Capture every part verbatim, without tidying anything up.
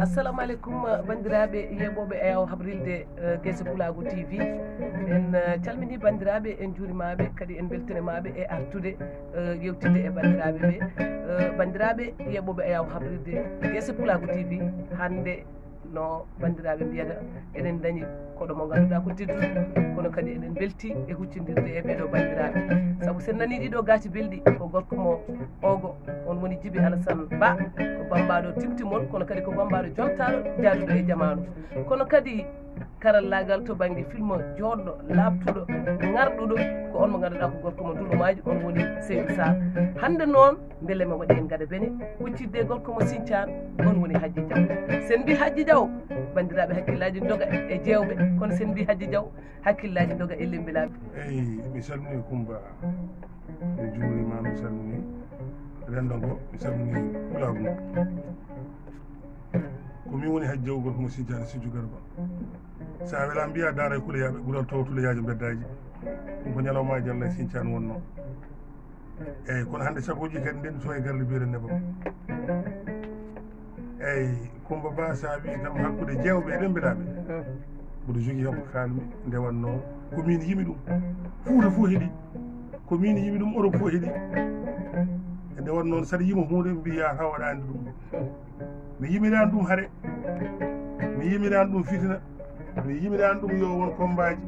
Assalamu aleykum, banndiraaɓe yeeɓooɓe e awo habrilde, eh, Gese Pulaagu T V. En, eh, calminii banndiraaɓe, en njuuriima ɓe, kadi en mbeltaniima ɓe e artude, eh, yewtidde e banndiraaɓe ɓe. Eh, banndiraaɓe yeeɓooɓe e awo habrilde Gese Pulaagu T V, hannde no banndiraaɓe mbiyata, eɗen ndañi koɗo mo ngannduɗaa ko tedduɗo, kono kadi eɗen mbelti e huccondirde e ɓeeɗo banndiraaɓe. Sabu sen nanii ɗiɗo gaaci belɗi, ko gorko mo Ogo, on woni Jibi Alasan Ba, ko bammbaaɗo timtimol, kono kadi ko bammbaaɗo jontaaɗo jaaduɗo e jamaanu. Kono kadi karallaagal to bannge film jooɗɗo, laaɓtuɗo, ŋarɗuɗo, ko on mo ngannduɗaa ko gorko mo Dulumaaji, on woni Seydou Sarr. Hannde noon, mbele ma waɗi en gada bene, huccidde e gorko mo Sincaan, on woni Hajji Jaw. Sen mbi Hajji Jaw, banndiraaɓe hakkillaaji ndoga e jeewɓe, kono sen mbi Hajji Jaw, hakkillaaji ndoga e Lembelaaɓe. Eyi, mi salmini Kumba, mi juurima, mi salmini renndo ngo, mi salmini pulaagu ngo. Ko min woni Hajji Jaw, gorko mo Sincaan Sijju Garba. So a welaa mbiyaa daara e kuleyaaɓe, ɓural tawa tuleyaajo mbeddaaji. Ɗum ko ñalawmaaji Allah e Sincaan wonnoo. Eyi, kono hannde sakuuji kadi ndenndi to e galle biyeɗen nebam. Eyi, Kumba Ba, so a wii kam hakkunde jeewɓe e ɗemmbelaaɓe, mboɗo jogii heen ko kaalmi nde wannoo ko miin yimi ɗum. Fuuta fof heɗii, ko miin yimi ɗum, Europe fof heɗii. E nde wannoo noon, saɗa yima huunde, mbiyaa taw waɗaani ɗum. Mi yimiraani ɗum hare, mi yimiraani ɗum fitina, mi yimiraani ɗum yo won kommbaaji.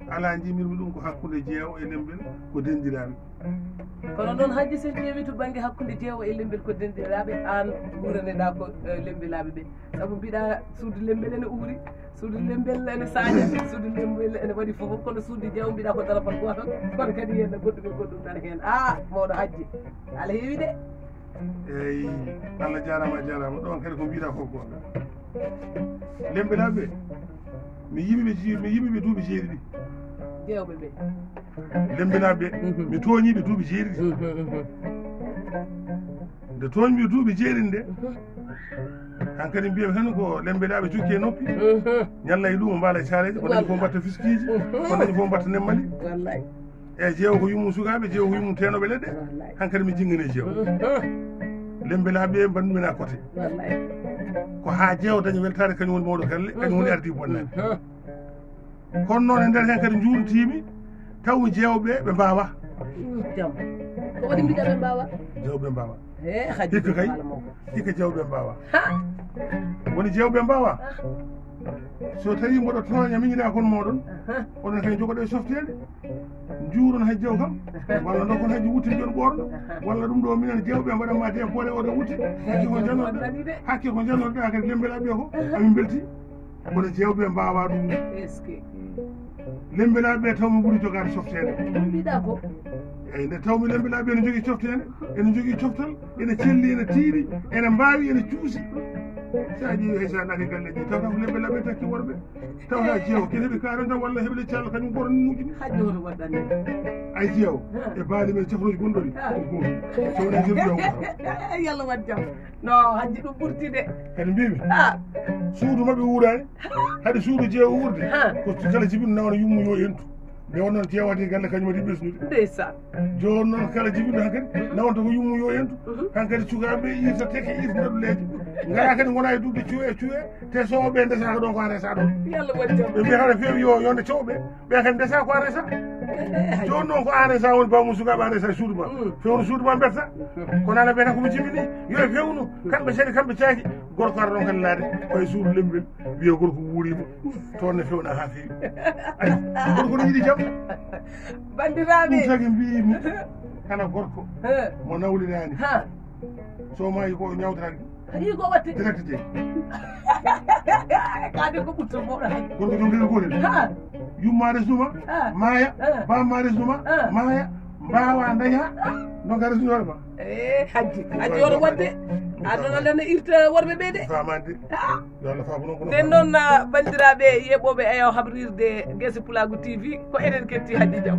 Alaa, njimirmi ɗum ko hakkunde jeewo e lembel, ko denndiraaɓe. Kono noon, Hajji, so en ƴeewi to bannge hakkunde jeewo e lembel, ko denndiraaɓe, aan nguuraneɗaa ko, eh, lembelaaɓe ɓe. Sabu mbiɗa suudu lembel ene uuri, suudu lembel ene saaña, suudu lembel ene waɗi fof, kono suudu jeewo mbiɗa ko darapal gootal, kono kadi yen goɗɗum e goɗɗum tan heen. Ah, mawɗo Hajji, Alla heewi de. Eyi, Allah jaaraama, a jaaraama. Ɗoon kadi ko mbiɗa fof ko. Lembelaaɓe, mi yimi ɓe ji-, mi yimi ɓe duuɓi jeeɗiɗi. Jeewɓe ɓe. Lembelaaɓe, mhm, mi tooñii ɓe duuɓi jeeɗiɗi. Mhm, mhm. Nde tooñmi ɓe duuɓi jeeɗiɗi nde, mhm, hankadi mbiyaɓe tan ko lembelaaɓe cukki e noppi. Mhm. Ñalla e luumo mbaala e caaleeje, ko dañi fof mbatta fiskiiji, mhm, ko dañi fof mbatta nemmali. Wallay. Eyi, jeewo ko yummum sukaaɓe, jeewo ko yummum teenooɓe leɗɗe. Wallay. Hankadi mi jinngani jeewo. Mhm. Lembelaaɓe ɓe mbanndumi na kote. Wallay. Ko haa jeewo dañi weltaare, kañum woni mawɗo galle, kañum woni, mhm, ardii bonnaade. Mhm. Kono noon e nder heen kadi njuurtiimi, tawmi jeewɓe ɓe mbaawaa. Mm, jam. Ko waɗi mbiɗa ɓe mbaawaa? Jeewɓe ɓe mbaawaa. He, Hajji, hikka kay, haala mawɗo. Hikka jeewɓe ɓe mbaawaa. Ha? Woni jeewɓe ɓe mbaawaa? Ah. So tawii mboɗo tooña miñiraakoon mooɗon, aha, oɗon kay njogoɗo e softeede. Njuuron Hajji Jaw kam, walla ndokon Hajji wuttin jon ɓoorno, walla ɗum ɗo minen jeewɓe mbaɗan ma te poore oɗo wutte, hakke ko janoɗa, hakke ko janoɗa kadi lembelaaɓe ko, amin mbelti. Kono jeewɓe mbaawaa ɗum. Est-ce que? Lembelaaɓe tawmi ɓuri jogaade softeede. Ɗum mbiɗa ko? Eyi, nde tawmi lembelaaɓe ene njogii softeede, ene njogii coftal, ene celli, ene tiiɗi, ene mbaawi, ene cuusi. So a ƴeewi hay so a naati galleeji, tawata ko lembelaaɓe takki worɓe. Tawata jeewo, kene heɓi quarante ans walla heɓi le calal kañum ɓoran muuji ni. Hajji hoto waɗɗande. Ay jeewo, ha, e baali men cafrooji gonɗori, ha, ko gootum. So wonii jeewo jeewo ko tan. Yalla waɗ jam. No, Hajji ɗum ɓurti de. Kadi mbimi, ha, suudu maɓɓe wuuraani, haɗi suudu jeewo wuurde. Ha. Ko kala jibinɗo nawana yummu yo entu. Nde wonnoon jeewati galle kañum waɗi ɓesnude. Ndeysaan. Jooni noon kala jibinɗo hankadi nawanta ko yummu yo entu. Mhm. Hankadi sukaaɓe irta teke, irta ɗulleeji. Ngara kadi ngona e duɗe cuwe, cuwe. Te sooɓe ndesaka ɗon ko a resa ɗon. Yalla waɗ jam. Ɓe mbiyata ɓe feewi yo, yo nde cowɓe. Ɓe kadi ndesa ko a resa. Eh, eh, jooni noon ko a resa woni bawmu sukaaɓe a resa e suudu ma. Mm. Fewnu suudu ma mbetta. Kono ala mbiyata ko mi jibini. Yo e fewnu. Kamɓe seeɗa, kamɓe caaki. Gorko ara ɗon kadi naade. Koye suudu lembel. Wiya gorko wuurima. Toon ne fewna haa feewi. Ay, gorko no yiɗi jam. Banndiraaɓe. Ɗum tagi mbiyimi kala gorko, he, mo nawlinaani. Ha. So maayi ko ñawtata. Ii ko watte. Direct jeyi. Kadi ko ɓurto mawɗo hay. Kono ko ɗum ɗen gotel. Ha. Yumma resnuma. Ha. Maaya. Ha. Bamma resnuma. Ha. Maaya. Mbawa daña. Donc a resnuma ma. Eh, hajji. Hajji oɗo wadde. A ɗon alana irta worɓe ɓe de. Famande. Ha. Yo Allah faabo noon ko nden noon, ah, banndiraaɓe yeɓooɓe e o habrirde Gese Pulaagu T V, ko enen ketti Hajji Jaw.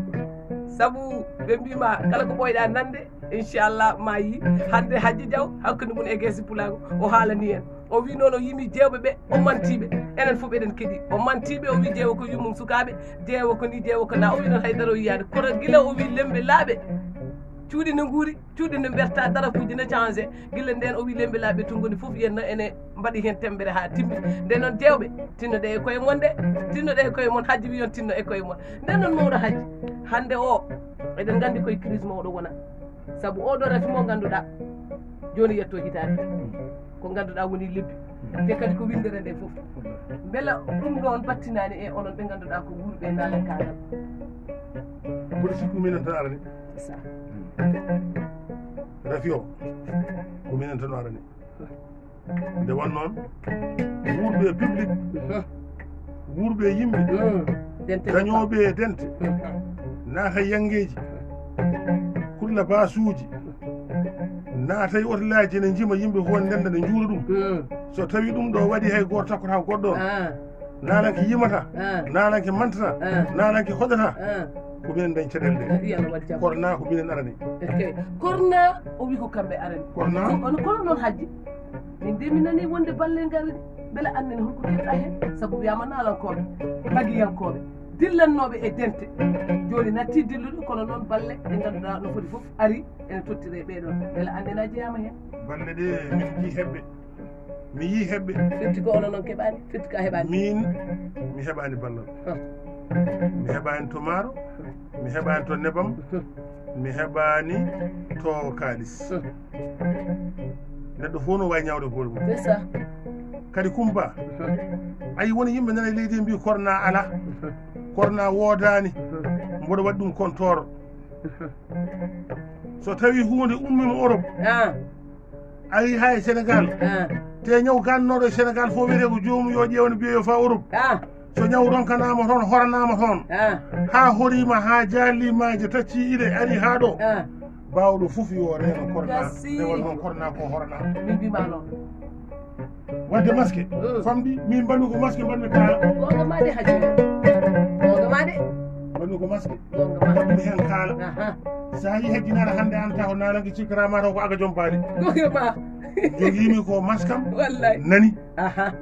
Sabu ɓe mbiima kala ko ɓooyɗaa nande, inchallah ma yi. Hannde Hajji Jaw hakkunde mum e Gese Pulaagu, o haalani en. O wi noon o yimi jeewɓe ɓe, o mantiiɓe. Enen fof eɗen keɗi. O mantiiɓe, o wi jeewo ko yummum sukaaɓe, jeewo ko ni, jeewo ko na. O wi noon haydara o yiyaade. Kono gila o wi lembe laaɓe, cuuɗi ne nguuri, cuuɗi ne mberta, darafuuji ne changé. Gila ndeen o wi lembe laaɓe tun ngoni fof yenno ene mbaɗi heen temmbere haa timmi. Nden noon jeewɓe, tinnoɗe e koye mon de, tinnoɗe e koye mon, Hajji wi on tinno e koye mon. Nden noon mawɗo Hajji, hannde o, eɗen nganndi koye crise mawɗo wona. Sabu oɗo rafi mo ngannduɗaa, jooni yetto hitaande. Ko ngannduɗaa woni lebbi. Te kadi ko winndere nde fof. Mbela ɗum ɗoon battinaani e onon ɓe ngannduɗaa ko wuurɓe e naalankaagal? Mboɗo sikku minen tan arani. C'est ça. Rafi o, ko minen tan o arani. Nde won noon, wuurɓe e public, wuurɓe e yimɓe, dente, dañooɓe e dente, naata e yanngeeji, kulla baasuuji, naata e otelaaji, ene njima yimɓe fof ndenda, ne njuura ɗum. So tawi ɗum ɗo waɗi, hay gooto takkotaa goɗɗo on. Ah. Naalanke yimata, ah, naalanke mantata, ah, naalanke hoɗata. Ah. Ko minen dañ caɗeele ɗe. Yo Allah waɗ jam. Korna ko minen arani. Ok. Korna o wi ko kamɓe arani. Korna? Kono, kono noon Hajji, min de mi nani wonde balle ngari. Mbele annene holko keɓɗa heen? Sabu wiyama naalankooɓe, magiyankooɓe, dillannooɓe e dente. Jooni natti dillude, kono noon balle ɗe ngannduɗaa no foti fof ari, ene tottire ɓee ɗoon. Mbele annene a jeyaama heen? Balle ɗe min njii heɓɓe. Mi yii heɓɓe. Firti ko onon noon keɓaani? Firti ko a heɓaani? Miin, mi heɓaani ballal. Huh. Mi heɓaani to maaro, mi heɓaani to nebam, mi heɓaani to kaalis. Huh. Neɗɗo fof no waawi ñaawde hoore mum. C'est ça. Kadi Kumba, huh, ayi won yimɓe nana e leydi mbi korna alaa, huh, korna woodaani, huh, mboɗo waɗi ɗum kontooro. Huh. So tawi huunde ummima Europe, ah, ari haa e Sénégal. Ah. Te ñaw gannooɗo e Sénégal fof wiyetee ko joomum yo ƴeew no mbiye yo faa Europe. Ah. So ñaw ronkanaama toon, horanaama toon. Ah. Haa horiima, haa jaalii maaje, taccii iɗe, ari haa ɗo. Ah. Baawɗo fof yo reeno korna. Gasi. Nde won noon korna ko horana. Min mbiima noon. Wadde masque, mm, famɗi, min mbaɗmi ko masque, mbaɗmi kaala. Goonga ma de, Hajji. Goonga ma de. Mbaɗmi ko masque. Goonga ma. Mbaɗmi heen kaala. Aha. So a yii Hajji Naala hannde, an taw naala ngi cikkata ma taw ko aga jompaani. Goonga ma. Jogiimi ko masque am. Wallay. Nani. Aha.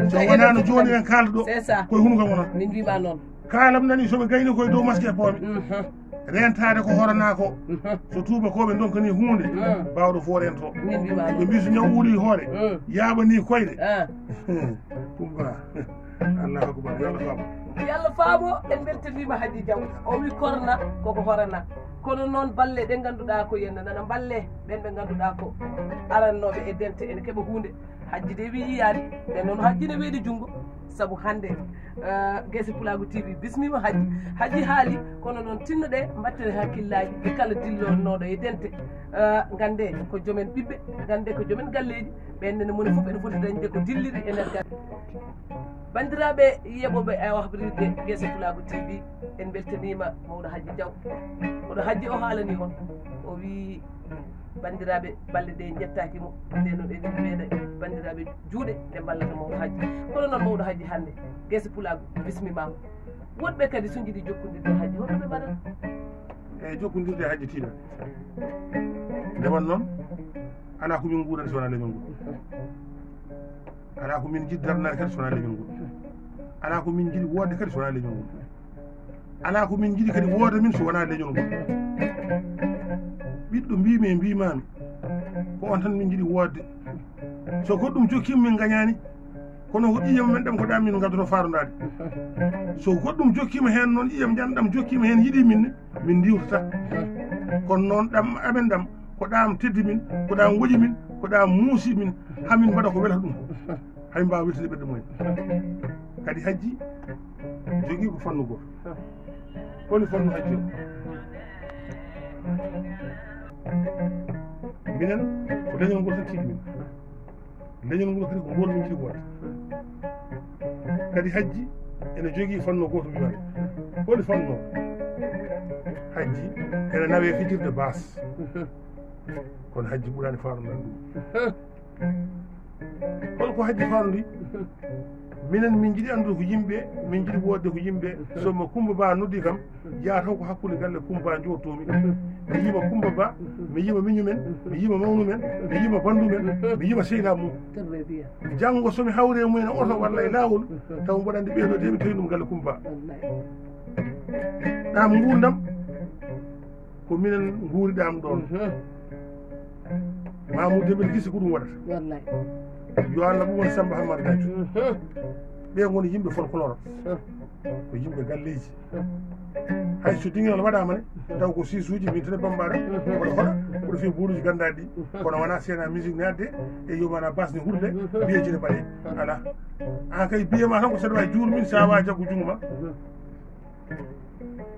So wonaa no jooni en kaalda ɗo, c'est ça, koye hunuko am wonata. Min mbiima noon. Kaalam nani so ɓe gayni koye dow masque e poomi. Mhm. Rentaade ko horana ko. Mhm. So tuubakooɓe ndonkanii huunde, mm, baawɗo fof rento. Min mbiima noon. Ɓe mbii so ñaw uulii hoore, mm, yaaɓanii koyɗe. Ah. Kumba. Allahu akbar. Yo Allah faabo. Yo Allah faabo, en mbeltaniima Hajji Jaw. O wi korna koko horana. Kono noon balle ɗe ngannduɗaa ko yenna nana mballe ɓen ɓe ngannduɗaa ko arannooɓe e dente ene keɓa huunde. Hajji de wi yiyaani, nden noon Hajji ne weeɗi junngo. Sabu hannde, eh, Gese Pulaagu T V bismiima Hajji. Hajji haali, kono noon tinnoɗe mbatten hakkillaaji e kala dillonnooɗo e dente. Eh, ngannde ko jomen ɓiɓɓe, ngannde ko jomen galleeji, ɓen ne moni fof ene foti dañde ko dilliri e nder galle. Banndiraaɓe yeɓooɓe e o habrirde Gese Pulaagu T V, en mbeltaniima mawɗo Hajji Jaw. Mawɗo Hajji o haalani on, o wi banndiraaɓe, balle ɗe njettaaki mo. Nden noon eɗen mbeeɗa banndiraaɓe juuɗe nde mballata mawɗo Hajji. Kono noon mawɗo Hajji hannde, Gese Pulaagu bismimaama. Woɗɓe kadi so njiɗi jokkondirde Hajji, hono ɓe mbaɗata? Eeyi, jokkondirde Hajji tiiɗa. Nde won noon, alaa ko min nguurani so wonaa leñol ngol. Alaa ko min njiɗi daranaade kadi so wonaa leñol ngol. Alaa ko min njiɗi woodde kadi so wonaa leñol ngol. Alaa ko min njiɗi kadi wooda min so wonaa leñol ngol. Ɓiɗɗo mbiimi e mbiimaami, ko on tan min njiɗi woodde. So goɗɗum jokkiima min ngañaani, kono ko ƴiiƴam men ɗam ko ɗam min ngaddoto faarondaade. So goɗɗum jokkiima heen noon, ƴiiƴam jan ɗam jokkiima heen yiɗi min ne, min ndiwtata. Kono noon ɗam amen ɗam, ko ɗam teddi min, ko ɗam woƴi min, ko ɗam muusi min, haa min mbaɗa ko welata ɗum. Hay mbaawa weltinde ɓerɗe mumen. Kadi Hajji jogii ko fannu gooto. Holi fannu Hajji o? Minen ko leñol ngol tan tiiɗi min. Leñol ngol kadi ko ngol min njiɗi wonde. Kadi Hajji ene jogii fannu gooto mbiyaami. Holi fannu? Hajji ene nawee fijirde baas. Kono Hajji ɓuraani faandude ɗum. Hol ko Hajji faandude? Minen min njiɗi anndude ko yimɓe, min njiɗi woodde ko yimɓe. So mo Kumba Ba noddi kam, jeyaa taw ko hakkunde galle Kumba Ba njooɗotoomi. Mi yima Kumba Ba, mi yima miñu men, mi yima mawnu men, mi yima banndu men, mi yima sehilaaɓe mum. Très bien. Janngo so mi hawri e mumen e oto walla e laawol, taw mboɗo anndi ɓeeɗo de mi tawi ɗum galle Kumba Ba. Wallaay. Ɗam nguurndam, ko minen nguuriɗam ɗoon. Mhm. Mamoudou Dembel Guissé ko ɗum waɗata. Wallaay. Yo Allah ɗum won Samba Hammat Gadio. Mhm. Ɓe ngoni yimɓe folklore. Mhm. Ko yimɓe galleeji. Mhm. Hay so diŋol waɗaama ne, taw ko sisuuji, min tan e Bambaɗo, mhm, mboɗo hoɗa, mboɗo fiya buuluuji ganndaɗi ɗi. Mhm. Kono wonaa sena musique ne adde, e yomana baas ne hurle, mhm, mbiye jine mbaɗe. Mhm. Alaa. Aan kay mbiye ma tan ko saɗa waawi juur min, sa waawi jaggu junngo ma. Mhm.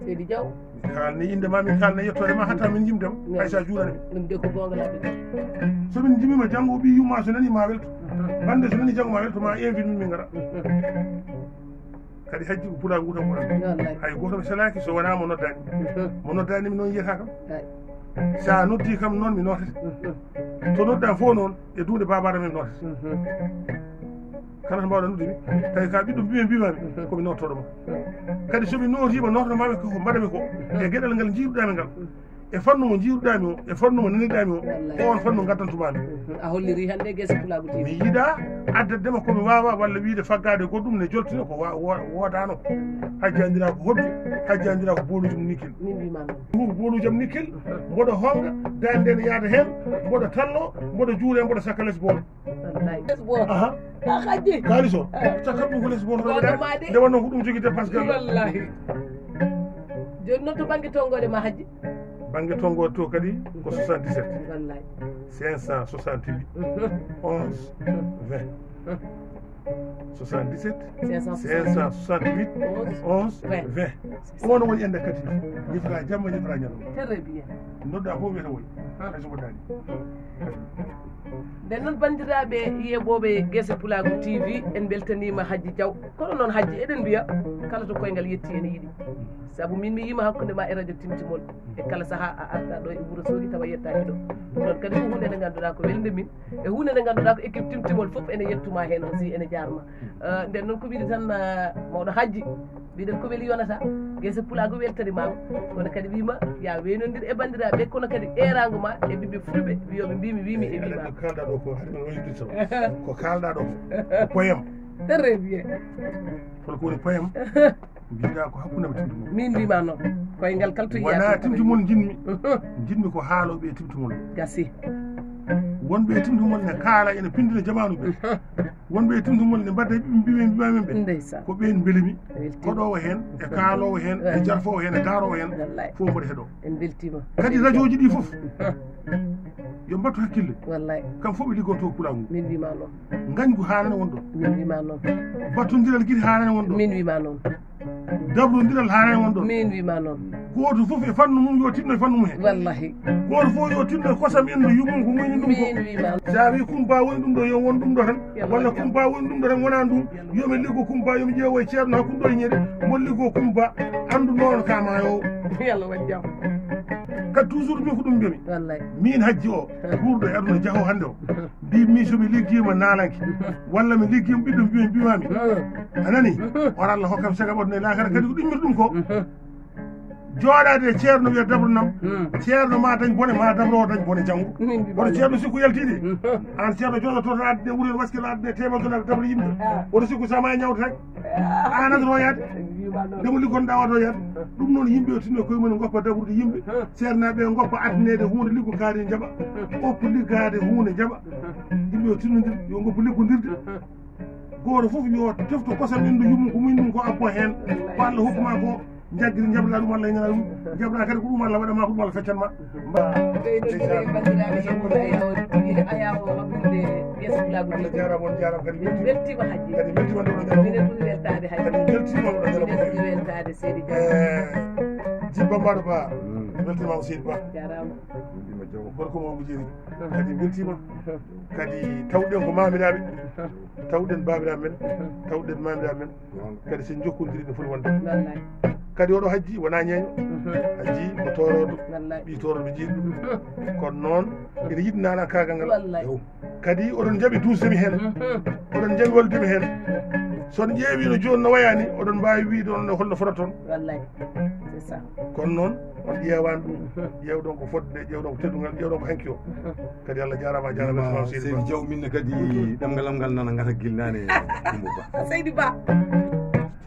Seydi Diaw. Mi kaalna innde ma, mi kaalna yettoode ma, hatta min njimdema. Hay so a juurani min. Ɗum de ko goonga laaɓi. So min njimima janngo, ɓii yumma so nani ma welto. Bannde so nani janngo ma welto, ma invite min, min ngara. Kadi Hajji ko pulaagu tan wonani. Wallaay. Hay gooto mi selaaki so wonaa mo noddaani. Mo noddaani mi noon yiyata kam. Ay. So a noddi kam noon mi nootata. To nodda fof noon e duunde Baba Adama mi nootata. Kala to mbaawɗa noddude mi, tawi ka ɓiɗɗo mbiimi mbimaami, ko mi nootoɗo ma. Kadi so mi nootiima nootoɗo maami ko mbaɗami ko, e geɗal ngal njiiruɗaami ngal, e fannu mo njiiruɗaami o, e fannu mo nanirɗaami o, wallaay, ko on fannu ngaddantumaami. A holliri hannde Guesse Pulaagu T V. Mi yiɗa addadema ko mi waawa walla wiide faggaade goɗɗum ne joltina ko wa-, wo-, woodaano. Hajji anndira ko hobbi, Hajji anndira ko booluuji mum nikkel. Min mbima noon. Ɗum ko booluuji am nikkel, mboɗo honga, daande nde yaada heen, mboɗo tallo, mboɗo juure, mboɗo sakka les boolo. Wallahi. Les boolo. Aha. A Hajji. Kaalis o. Eh. Cakkat ɗum ko les boolo. Goto ma de. Nde wonno ko ɗum jogii dépense galle. Wallahi. Jooni noon to bannge tonngoode ma Hajji? Bannge tonngoode to kadi ko soixante-dix-sept. Wallahi. Cinq cent soixante-huit. Mhm. Onze. Mhm. Vingt. Mhm. Soixante-dix-sept. Cinq cent soixante-huit. Cinq cent soixante-huit. Onze. Onze. Vingt. Vingt. Ko won woni ende kadi. Ñifra jamma, ñifra ñalawma. Très bien. Nodda fof wiyata woy. Hay so woɗɗaani. Nden noon, banndiraaɓe yeeɓooɓe Guesse Pulaagu T V, en mbeltaniima Hajji Diaw. Kono noon, Hajji, eɗen mbiya, kala to koyngal yetti ene yiɗi. Sabu min mi yiima hakkunde ma e radio Timtimol. E kala sahaa a arta ɗo e Wuro Soogi tawa yettaaki ɗo. Ɗum noon kadi ko huunde nde ngannduɗaa ko welnde min. E huunde nde ngannduɗaa ko équipe Timtimol fof ene yettuma heen aussi, ene jaarma. Eh, nden noon ko wiide tan, eh, mawɗo Hajji, mbiɗen ko weli yonata, Guesse Pulaagu weltanimaama. Kono kadi wiima, ya weenondir e banndiraaɓe, kono kadi eeraango ma e ɓiɓɓe fulɓe, wiyooɓe mbiimi, wiimi e wiima. Ko kaalɗaa ɗo ko, haɗi men waylude so. Ko kaalɗaa ɗo ko, ko poème. Très bien. Kono ko woni poème? Mbiɗa ko hakkunde am Timtimol. Min mbima noon. Koyngal kala to yiya. Wona Timtimol njiɗmi. Mhm. Njiɗmi ko haalooɓe e Timtimol. Gasi. Wonɓe e Timtimol ne kaala, ene pindina jamaanu ɓe. Mhm. Wonɓe e Timtimol ne mbadda e ɓiɓɓe mbiɓe mbimamen ɓe. Ndeysaan. Ko ɓeen mbelimi. Weltiima. Koɗoowo heen, e kaaloowo heen, e jarfoowo heen, e daaroowo heen. Wallaay. Fof mboɗo heɗoo. En mbeltiima. Kadi rajooji ɗi fof. Mhm. Yo mbattu hakkille. Wallaay. Kam fof ɓe liggoto pulaagu. Min mbima noon. Ngañgu haanani won ɗon. Min mbima noon. Battondiral gite haanani won ɗon. Min mbima noon. Dabrondiral haanani won ɗon. Min mbima noon. Gooto fof e fannu mum yo tinno e fannu mum heen. Wallahi. Gooto fof yo tinno e kosam endu yummum ko muyni ɗum ko. Min mbima noon. Sa wi Kumba woni ɗum ɗo yo won ɗum ɗo tan. Yalla walla waɗi jam. Kumba woni ɗum ɗo tan wona ɗum. Yalla. Yo mi liggo Kumba, yo mi ƴeewo e ceerno hakkunde ɗo e ñeɗe. Mo liggo Kumba anndu noon ka ma yo. Yalla waɗi jam. Kadi toujours min ko ɗum mbiyami. Wallahi. Min Hajji o, guurɗo e aduna jaho hannde o. Mbi mi so mi liggiima naalanke, walla mi liggiima ɓiɗɗo mbiimi, mbimaami. Hmm. A nani? Hmm. Wara Allah hokkam saga ɓoɗɗo e laakara kadi ko ɗummirta ɗum ko. Hmm. Jooɗaade e ceerno wiya dabro nam. Hmm. Ceerno ma dañ bone, ma dabro o dañ bone janngo. Min mbi woto ceerno sikku yaltiide. Hmm. Aan ceerno jooɗoto to adde wuro en waskila adde teema jona dabro yimɓe. Ah. Woto sikku sama e ñawde tan. Aan adoro yaade. Min mbima noon. Nde mo liggonɗa wato yaade. Ɗum noon yimɓe yo tinno koye mumen ngoppa dabrude yimɓe. Hmm. Ceernaaɓe ngoppa adneede huunde liggo kaari njaɓa. Hmm. Ngoppa liggaade huunde njaɓa. Yimɓe yo tinnondir, yo ngoppu liggondirde. Gooto fof yo tefto kosam endu yummum ko muñum ko abbo heen. Ko Allah hokkuma ko, jaggiri, jabla ɗum Allah e nana ɗum. Jabla kadi ko ɗum Allah waɗama, ko ɗum Allah feccanma. Mba. Ɓeydo jire banndiraaɓe yeeɓooɓe Ayaawo, Ayaawo Hamdude Guesse Pulaagu. Allah jaaraama, on jaaraama kadi. Min mbeltiima Hajji. Kadi mbeltiima nde oɗo ñalawma. Minen ɓuri weltaade Hajji. Kadi mbeltiima oɗo ñalawma. Minen ɓuri weltaade Seydi Diallo. Eh, Jibba Mbaɗo Ba. Mm. Weltanaama seydi Ba. Gorko mawɗo jeeri. Kadi en mbeltiima. Kadi tawɗen ko maamiraaɓe. Tawɗen baabiraaɓe men. Tawɗen maamiraaɓe men. Kadi so en njokkondiri no foti wonde. Kadi oɗo hajji wonaa ñeeño. Hajji ko tooroodo. Ɓii tooroodo jeeɗiɗo. Kono noon ene yiɗi naalankaagal ngal. Kadi oɗon njaɓi duusde mi heen. Oɗon njaɓi wallude mi heen. So on ƴeewii no jooni no wayaani, oɗon mbaawi wiyde on no holno fota toon. Wallay. C'est ça. Kono noon on ƴeewaani ɗum. Ƴeewɗon ko fodde, ƴeewɗon ko teddungal, ƴeewɗon ko hanki o. Kadi Allah jaaraama, a jaaraama. Seydi Diaw, min ne kadi ɗemngal am ngal nana ngata gilnaane. Kumba Ba. Seydi Ba.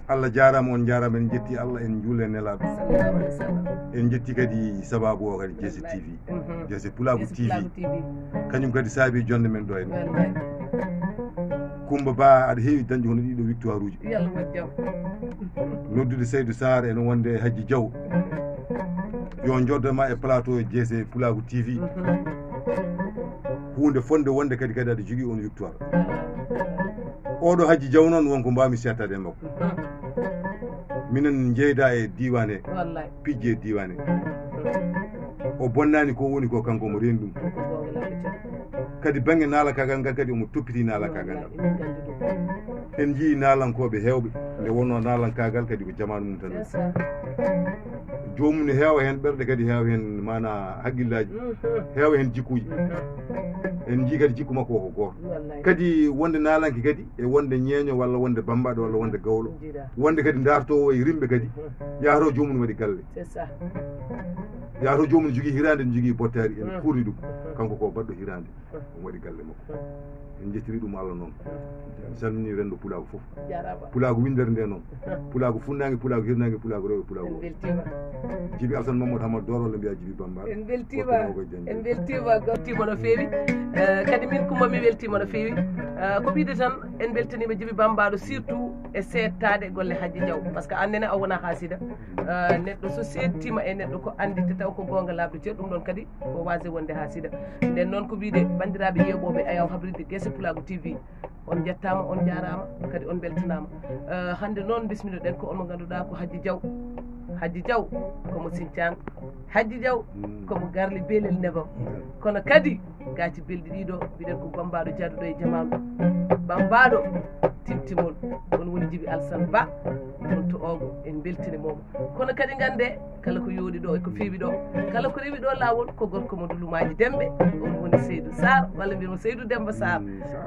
Allah jaaraama, on njaaraama, en njetti Allah, en njuule nelaaɗo. Sallallahu alaihi wasallam. En njetti kadi sabaabu o kadi Jeese T V. Jeese Pulaagu T V. Kañum kadi saabi jonde men ɗo en. Kumba Ba, aɗa heewi dañde hono ɗiɗo victoire uji. Noddude Seydou Sarr ene wonde Hajji Diaw. Yo joddo ma e plateau Jeese Pulaagu T V. Huunde fonde wonde kadi, kadi aɗa jogii on victoire. Oɗo Hajji Diaw noon won ko mbaawmi seettaade e makko. Minen njeyda e diiwaan he, pijje e diiwaan he. O bonnaani ko woni ko, kanko mo reeni ɗum. Kadi bannge naalankaagal ngal kadi omo toppiti naalankaagal ngal. En njii naalankooɓe heewɓe nde wonnoo naalankaagal kadi ko jamaanu mum tan. Joomum ne heewa heen ɓerɗe, kadi heewa heen maanaa hakkillaaji, heewa heen jikkuuji. En njii kadi jikku makko o ko gooto. Kadi wonde naalanke kadi e wonde ñeeño walla wonde bammbaaɗo walla wonde gawlo. Wonde kadi daartoowo e rimɓe kadi, yahata o joomum waɗi galle. Yahata o joomum jogii hiraande, ne jogii bottaari, en kuurni ɗum. Kanko ko baɗɗo hiraande. Omo waɗi galle makko. En njettiri ɗum Allah noon. En salmini renndo Pulaagu fof. Pulaagu winndere nde noon. Pulaagu funnaange, Pulaagu hirnaange, Pulaagu rewɓe, Pulaagu worɓe. Jibi Alsan Mamadou Hamad Doro, walla mbiya Jibi Bambaɗo. En mbeltiima. En mbeltiima, weltiima no feewi. Eh, kadi min Kumba mi weltiima no feewi. Eh, ko wiyde tan, en mbeltaniima Jibi Bambaɗo, surtout e seettaade golle Hajji Diaw. Par ce que aan nene a wonaa haasida. Eh, neɗɗo so seettiima e neɗɗo ko anndite taw ko goonga laaɓɗo ceer, ɗum ɗoon kadi ko waasde wonde haasida. Nden noon ko wiyde banndiraaɓe yeeɓooɓe Ayaw Habrirde Jeese Pulaagu T V, on njettaama, on njaaraama, kadi on mbeltanaama. Eh, hannde noon mbisminoɗen ko on mo ngannduɗaa ko Hajji Diaw. Hajji Diaw ko mo Sinthiang. Hajji Diaw ko mo Garli Belel Nebam. Kono kadi gaaci belɗi ɗiɗo, mbiɗen ko bammbaaɗo jaaduɗo e jamaanu. Bammbaaɗo timtimol, on woni Jibi Alsan Ba, on to Ogo, en mbeltini mo. Kono kadi ngannde, kala ko yooɗi ɗo e ko feewi ɗo, kala ko rewi ɗo laawol, ko gorko mo Ndulumaaji Demɓe, on woni Seydou Sarr, walla mbiyatmo Seydou Demba Sarr.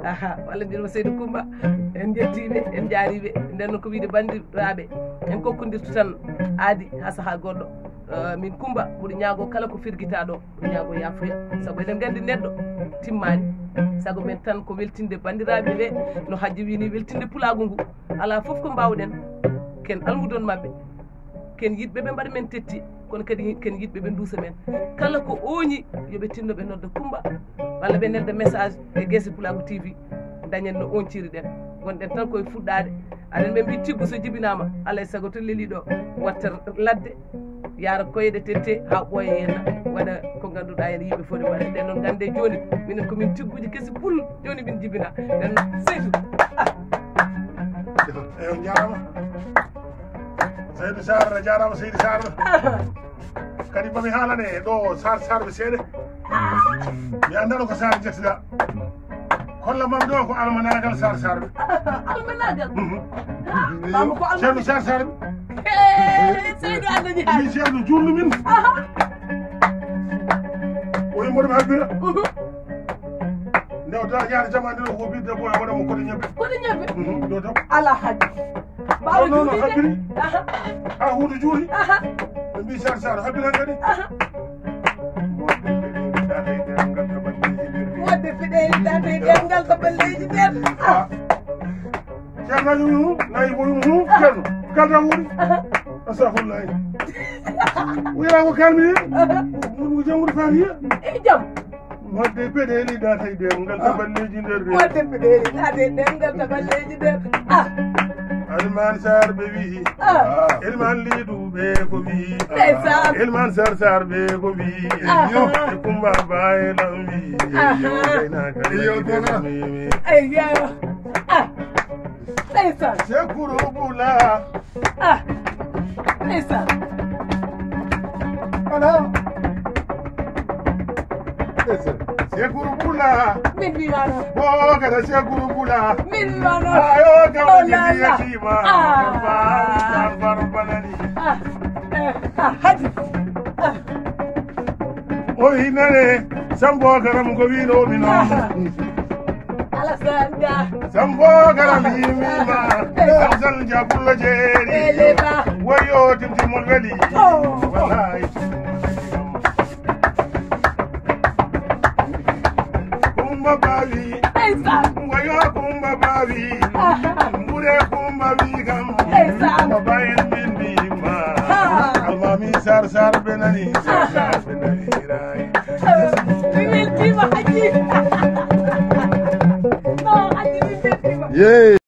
Aha, walla mbiyatmo Seydou Kumba. En njettiiɓe, en njaariiɓe. Nden noon ko wiyde banndiraaɓe, en kokkondirtu tan aadi haa sahaa goɗɗo. Eh, min Kumba, mboɗo ñaagoo kala ko firgitaa ɗo, mboɗo ñaagoo yaafuya. Sabu eɗen nganndi neɗɗo timmaani. Sago men tan ko weltinde banndiraaɓe ɓe, no Hajji wii ni, weltinde Pulaagu ngu. Alaa fof ko mbaawɗen, ken almudon maɓɓe. Ken yiɗɓe ɓe mbaɗa men tetti, kono kadi ken yiɗɓe ɓe nduusa men. Kala ko ooñi, yo ɓe tinno ɓe nodda Kumba, walla ɓe nelda message e Jeese Pulaagu T V, dañen no ooñciri ɗen. Ngonɗen tan koye fuɗɗaade. Aɗen ɓe mbii tiggu so jibinaama, alaa e sago to lelii ɗo, watta ladde, yaara koyɗe tette haa ɓooya henna, waɗa ko ngannduɗaa ene yimɓe foti waɗa. Nden noon nganndee jooni, minen ko min tigguuji kesi pul, jooni min jibinaa. Nden noon Seydou. Ah. Eyo, jaaraama. Seydou Sarr, jaaraama Seydou Sarr. Kadi mami haalane ɗo Sarr Sarr ɓe seeɗa. Mi anndaa ko Sarr jettiɗaa. Kolla mam ɗo ko almanagal Sarr Sarr ɓe. Almanagal? Mhm. Ah, baba ko almanagal. Ceerno Sarr Sarr ɓe. Eh, Seydou annani haalde. Mi ceerno juulno min. Aha. O yimmoɗo mi habbira. Mhm. Nde o tawa yaade jamaande o ko bidde boy, o waɗa mo koɗo ñebbe. Koɗo ñebbe? Mhm, ɗo taw. Ala hajji. Ɓaawo non, non, juulde habbiri. Aha. Ha huudu juuli. Aha. Ɓe mbii Sarr Sarr habbira kadi. Aha. Wonde peɗeeli tata e dengal ko balleeji nder. Ah. Ceerno Aliou, nayi boyum, ceerno. Kalda wuuri. Aha. Astagfirullah. Wira ko kalmi. Aha. Mu, mu jangude Fatiha. E jam. Wadde peɗeeli ɗaata e dengal taballeeji nder. Wadde peɗeeli ɗaata e dengal taballeeji nder. Ah. Alman Sarr ɓe wi'i. Ah. Elman Lidu ɓe ko wi'i. Ndeysaan. Elman Sarr Sarr ɓe ko wi'i. Ah. E Kumba Baye Lam wi'i. Ah. Gaynaka Laye Deme wi'i. Eyyo. Ah. Ndeysaan. Sekuru Bula. Ah. Ndeysaan. Sekuru bula. Min mi wano. Bogara sekuru bula. Min mi wano. Ayo, oh la la. Yatima. Ah. Bar, bar, bar, banani. Ah. Eh, ah, Hadi. Ah. O hinane, Sambo Garam ko wino mi no. Ah. Alasanda. Sambo Garam yimima. Alasanda Jabula Jeri. Eleba. Wayo timtimol weli. Oh. Wallahi. Kumba Bawi. Esa. Wayo Kumba Bawi. Aha. Mbure Kumba Bawi kam. Esa. Kumba Bawi en min bima. Ha. Almami Sar Sar benani. Sar Sar benani rai. Mi weltima Haji. No, Haji mi weltima. Yee.